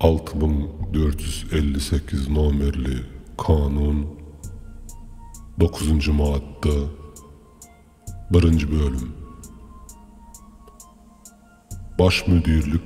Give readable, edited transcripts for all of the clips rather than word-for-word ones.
6458 nomerli Kanun dokuzynjy madda birinji bölüm. Baş müdirlik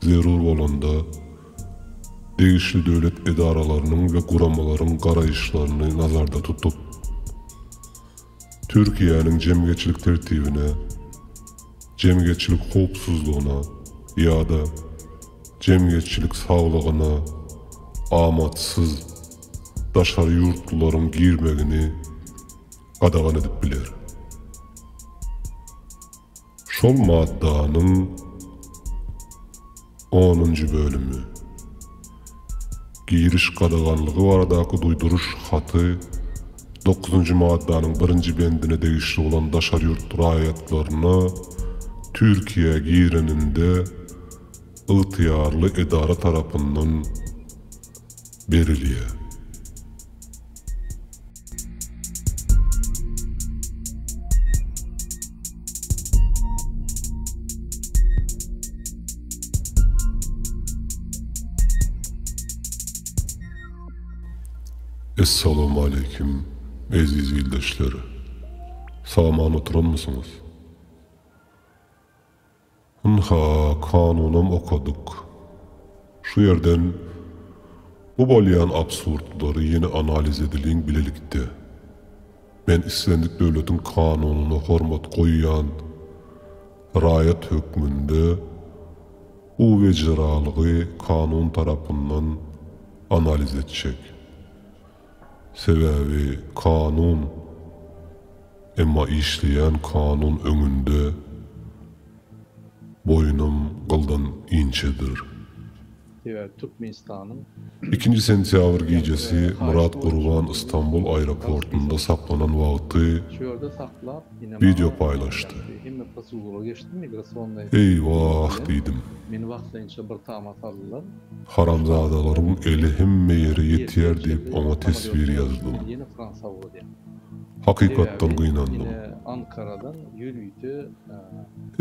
zerur bolanda degişli döwlet edaralarynyň we guramalaryň garaýyşlaryny nazarda tutup, Türkiýäniň jemgyýetçilik tertibine, jemgyýetçilik howpsuzlygyna ýa-da jemgyýetçilik saglygyna amatsyz daşary ýurtlularyň girmegini gadagan edip biler. Şol maddanyň onunjy bölümi, Giriş gadaganlygy baradaky duýduryş haty dokuzynjy maddanyň birinji bendine degişli bolan daşary ýurt raýatlaryna Türkiýä gireninde ygtyýarly edara tarapyndan berilýär. Essalamualeýkim eziz ildeşler! Sag-aman oturanmysyňyz? Ynha, kanunam okadyk. Şu ýerden bu bolýan absurdlary ýene analiz edeliň bilelikde. Men islendik döwletiň kanunyna hormat goýýan raýat hökmünde bu wejeralygy kanun tarapyndan analiz etjek. Sebäbi kanun, emma işleýän kanun öňünde boýnum gyldan inçedir. Sebäbi Türkmenistanyň. Ikinji sentýabr gijesi Myrat Gurban Stambul aeroportynda saklanan wagty wideo paýlaşdy. Eýwah diýdim. Haramzadalaryň eli hemme ýere ýetýär diýip oňa teswir ýazdym. Hakykatdan gynandym.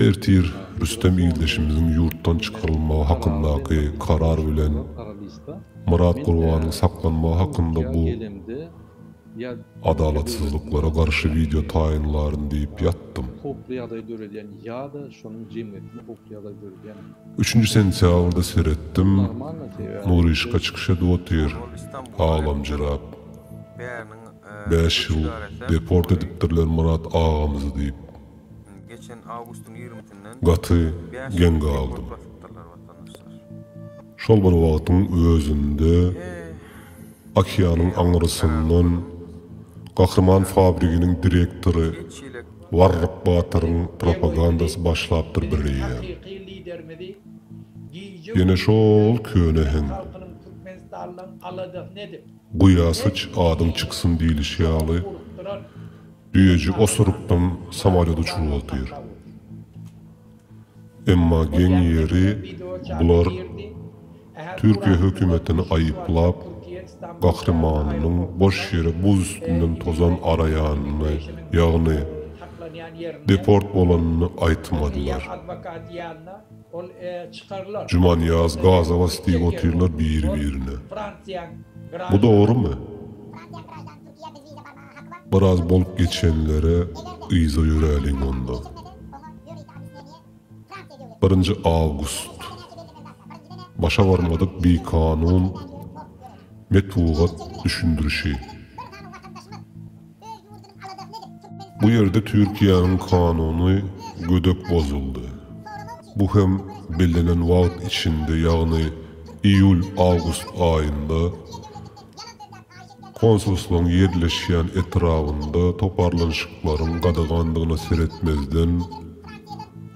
Ertir Rüstem ildeşimiziň ýurtdan çykarylmagy hakyndaky karar bilen Myrat Gurbanyň saklanmagy hakynda bu adalatsyzlyklara garşy wideo taýynlaryn diýip ýatdym. Üçünji sentýabrda seretdim, Nuryşka çykyş edip otyr, aglamjyrap. Bäş ýyl deport edipdirler Myrat agamyzy diýip. Gaty geň galdym. Şol bir wagtyň özünde okeanyň aňrysyndan Gahryman fabriginiň direktory Warryk batyryň propagandasy başlapdyr bireýýäm. Ýene şol köne heň. Guýa syç, adyň çyksyn diýlişi ýaly, düýeji osurukdan samolýot uçuryp otyr. Emma geň ýeri bular Türkiýe hökümetini aýyplap, gahrymanynyň boş ýere buz üstünden tozan araýanyny, ýagny deport bolanyny aýtmadylar. Jumanyýaz gaza bas diýip otyrlar biri-birine. Bu dogrumy? Biraz bolup geçenlere yza ýöräliň onda. Birinji awgust. Başa barmadyk bikanun metbugat düşündirişi. Bu ýerde Türkiýäniň kanuny gödek bozuldy. Bu hem bellenen wagt içinde ýagny iýul-awgust aýynda konsulstwaň ýerleşýän etrabynda toparlanyşyklaryň gadagandygyna seretmezden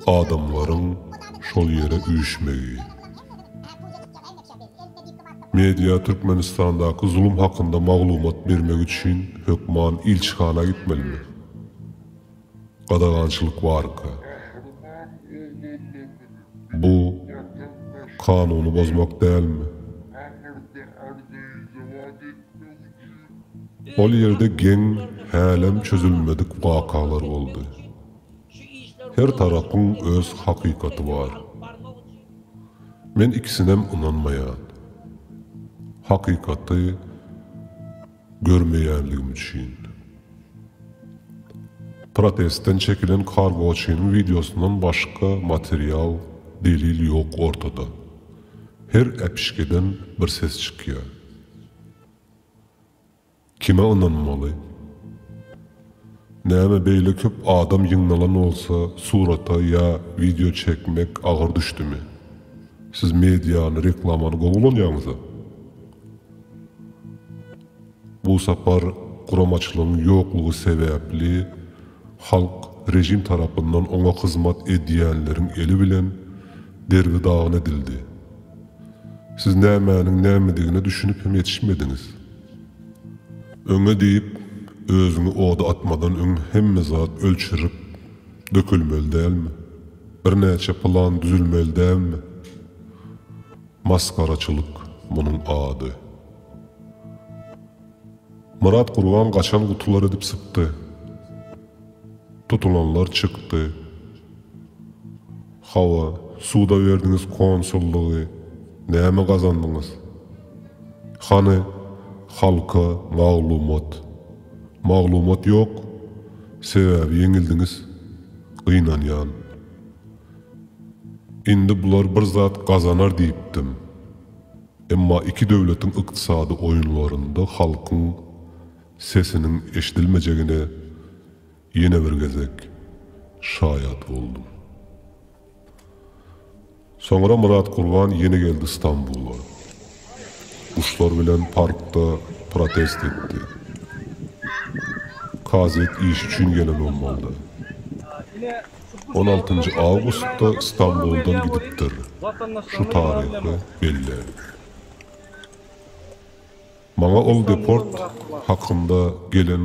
adamlaryň şol ýere üýşmegi. Media Türkmenistandaky zulum hakynda maglumat bermek üçin hökman ilçihana gitmelimi? Gadagançylyk barka. Bu kanuny bozmak dälmi? Ol ýerde geň, hälem çözülmedik wakalar boldy. Her tarapyň öz hakykaty bar. Men ikisinem ynanmaýan. Hakykaty görmeýänligim üçin. Protestden çekilen kargoçynyň wideosyndan başga material, delil ýok ortada. Her äpişgeden bir ses çykýar. Kime ynanmaly? Näme beýle köp adam ýygnalan bolsa surata ýa wideo çekmek agyr düşdümi? Siz mediany, reklamany gowy ulanýaňyza? Bu sapar guramaçylygyň ýoklugy sebäpli halk režim tarapyndan oňa hyzmat edýänleriň eli bilen derbi-dagyn edildi. Siz nämäniň nämedigine düşünip hem ýetişmediňiz. Öňe diýip, özüňi oda atmadan öň hemme zat ölçerip dökülmeli dälmi? Birnäçe plan düzülmeli dälmi? Masgaraçylyk munuň ady. Myrat Gurban gaçan gutular edip sypdy. Tutulanlar çykdy. Hawa, suda berdiňiz konsullygy, näme gazandyňyz? Hany, halka maglumat? Maglumat ýok, sebäbi ýeňildiňiz. Gynanýan. Indi bular bir zat gazanar diýipdim. Emma iki döwletiň ykdysady oýunlarynda halkyň sesiniň eşidilmejegine ýene bir gezek şaýat boldum. Soňra Myrat Gurban ýene geldi Stambula. Guşlar bilen parkda protest etdi. Kazyýet işi üçin gelen bolmalydy. On altynjy awgustda Stambuldan gidipdir. Şu taryhy belläň. Maňa ol deport hakynda gelen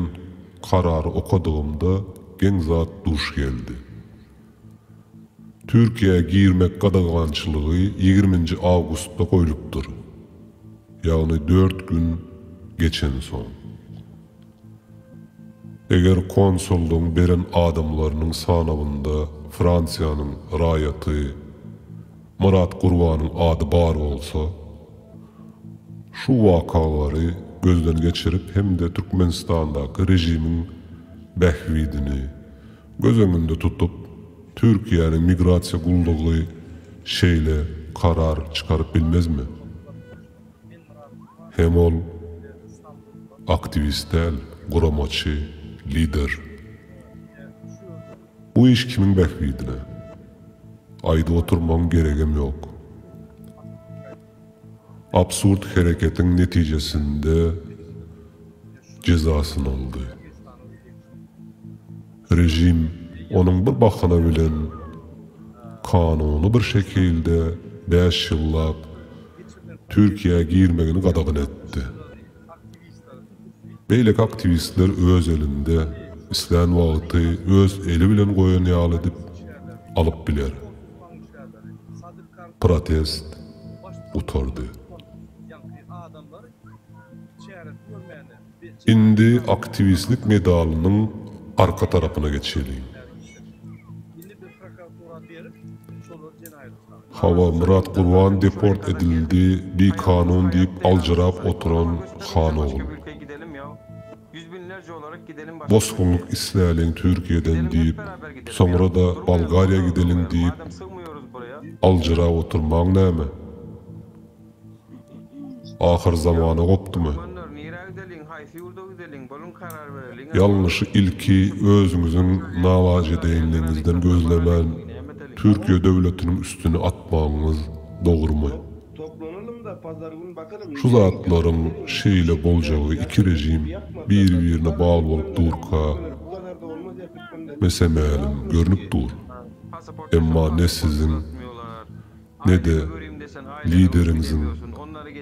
karary okadygymda geň zat duş geldi. Türkiýä girmek gadagançylygy ýigriminji awgustda goýlupdyr. Ýagny dört gün geçensoň. Eger konsullygyň beren adamlarynyň sanawynda Fransiýanyň raýaty Myrat Gurbanyň ady bar bolsa, şu wakalary gözden geçirip hem-de Türkmenistandaky režimiň bähbidini göz öňünde tutup, Türkiýäniň migrasiýa gullugy şeýle karar çykaryp bilmezmi? Hem ol aktiwist däl, guramaçy, lider. Bu iş kimiň bähbidine? Aýdyp oturmagyň geregem ýok. Absurd hereketiň netijesinde jezasyny aldy. Režim onuň bir bahana bilen kanuny bir şekilde bäş ýyllap Türkiýä girmegini gadagan etdi. Beýleki aktiwistler öz elinde, islän wagty öz eli bilen goýan ýaly edip alyp biler. Protest gutardy. Indi aktiwistlik medalynyň arka tarapyna geçeliň. Hawa, Myrat Gurban deport edildi, bikanun diýip aljyrap oturan han ogul. Bosgunlyk isläliň Türkiýeden diýip, soňra-da Bolgariýa gideliň diýip aljyrap oturmaň näme? Ahyrzamana gopdumy? Ýalňyşy ilki özüňiziň nalajedeýinligiňizden gözlemän, Türkiýe döwletiniň üstüne atmagyňyz dogrumy? Şu zatlaryň şeýle boljagy iki režim biri-birine bagly bolup durka mese-mälim görnüp dur. Emma ne siziň, Ne-de lideriňiziň,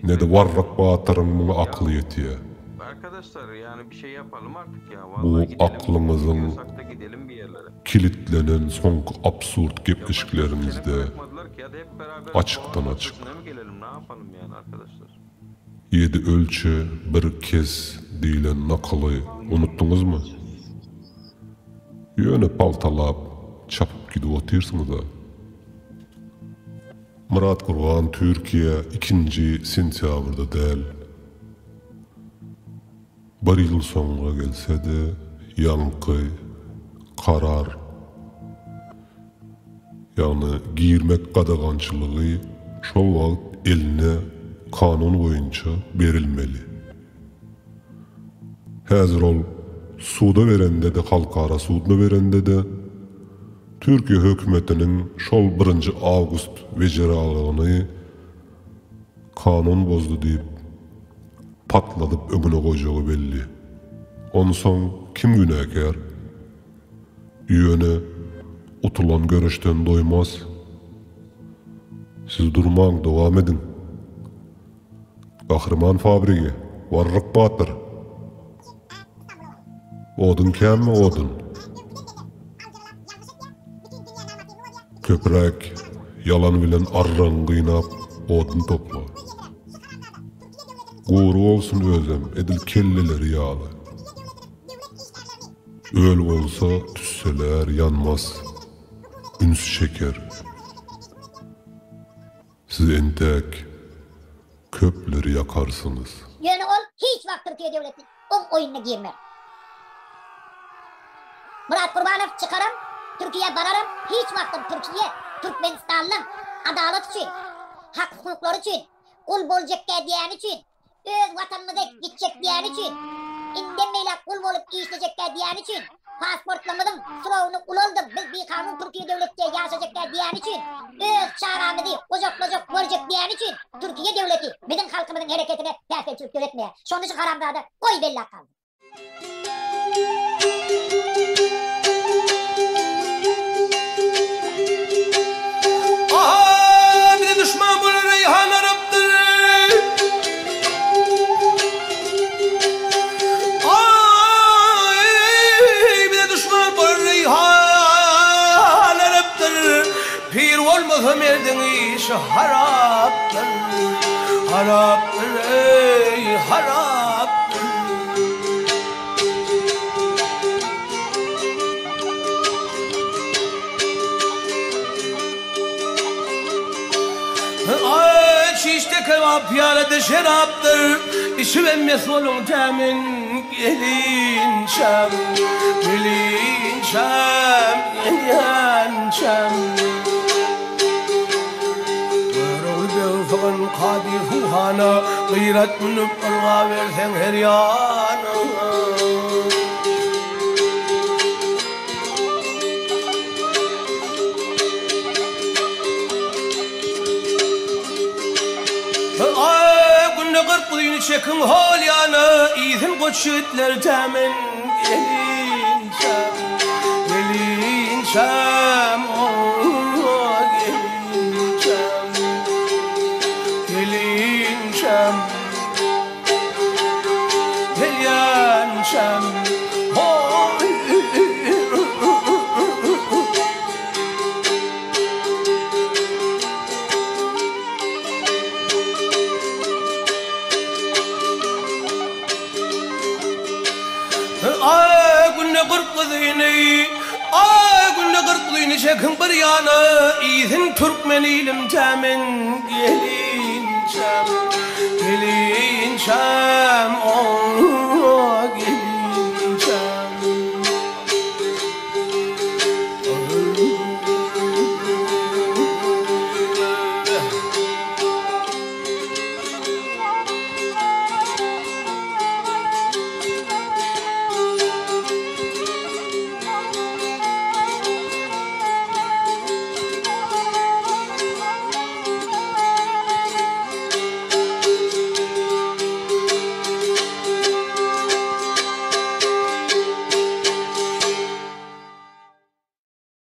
ne-de Warryk batyryň muňa akyly ýetýär. Bu aklyňyzyň kilitlenen soňky absurd gepleşikleriňizde açykdan-açyk. Ýedi ölçe, bir kes diýlen nakyly unutdyňyzmy? Ýöne paltalap, çapyp gidip otyrsyňyz-a. Myrat Gurban Türkiýä ikinji sentýabrda däl, bir ýyl soňra gelse-de ýaňky karar, ýagny girmek gadagançylygy şol wagt eline kanun boýunça berilmeli. Häzir ol suda berende-de halkara suduna berende-de Türkiýe hökümetiniň şol birinji awgust wejeralygyny kanun bozdy diýip patladyp öňüne goýjagy belli. Onsoň kim günäkär? Ýöne utulan göreşden doýmaz. Siz durmaň dowam ediň. Gahryman fabrigi, Warryk batyr. Odun känmi odun? Köpräk ýalan bilen arraňy gynap odun topla. Gury bolsun özem edil kelleleri ýaly. Öl bolsa tüsselär ýanmaz, üns çeker. Siz entäk köpleri ýakarsyňyz. Ýöne ol hiç wagt Türkiýe döwleti oň oýnuna girmez. Myrat Gurbanow çykaram, Türkiýä bararam hiç wagtam Türkiýe Türkmenistanlyň adalat üçin, hak hukuklary üçin, gul boljakkä diýäni üçin Öz watanymyza gitjek diýäni üçin, indem beýläk gul bolup işlejekkä diýäni üçin, pasportlarymyzyň srogyny ulaldyň, biz bikanun Türkiýe döwletde ýaşajakkä diýäni üçin, öz çagamyzy gujaklajak görjek diýäni üçin Türkiýe döwleti biziň halkymyzyň hereketine päsgelçilik döretmeýär. Şony şu haramzada goý belläp galsyn. Aha, bize duşman bolan Reýhan Arapdyr. Aý, bize duşman bolan Reýhan Arapdyr. Pir bolmasa merdiň işi harapdyr. Harapdyr, eý, harapdyr. Aý, çişde kebap, pyýalada şerapdyr. Içibem mes boluň tä men gelinçäm, gelinçäm, gelýänçäm. Görogly beg sygan kady suhana, Gyrat münüp ylgaberseň her ýana. Aý, günde 40 guzyny çekiň hol ýana, Iýsin goç ýigitler tä men gelinçäm, Gelinçäm, gelinçäm, gelinçäm, Gelýänçäm, hoý. Aý günde 40 guzyny, aý günde 40 guzyny çekiň bir ýana, iýsin türkmen ilim tä men gelinçäm, gelinçäm, o gelinçäm.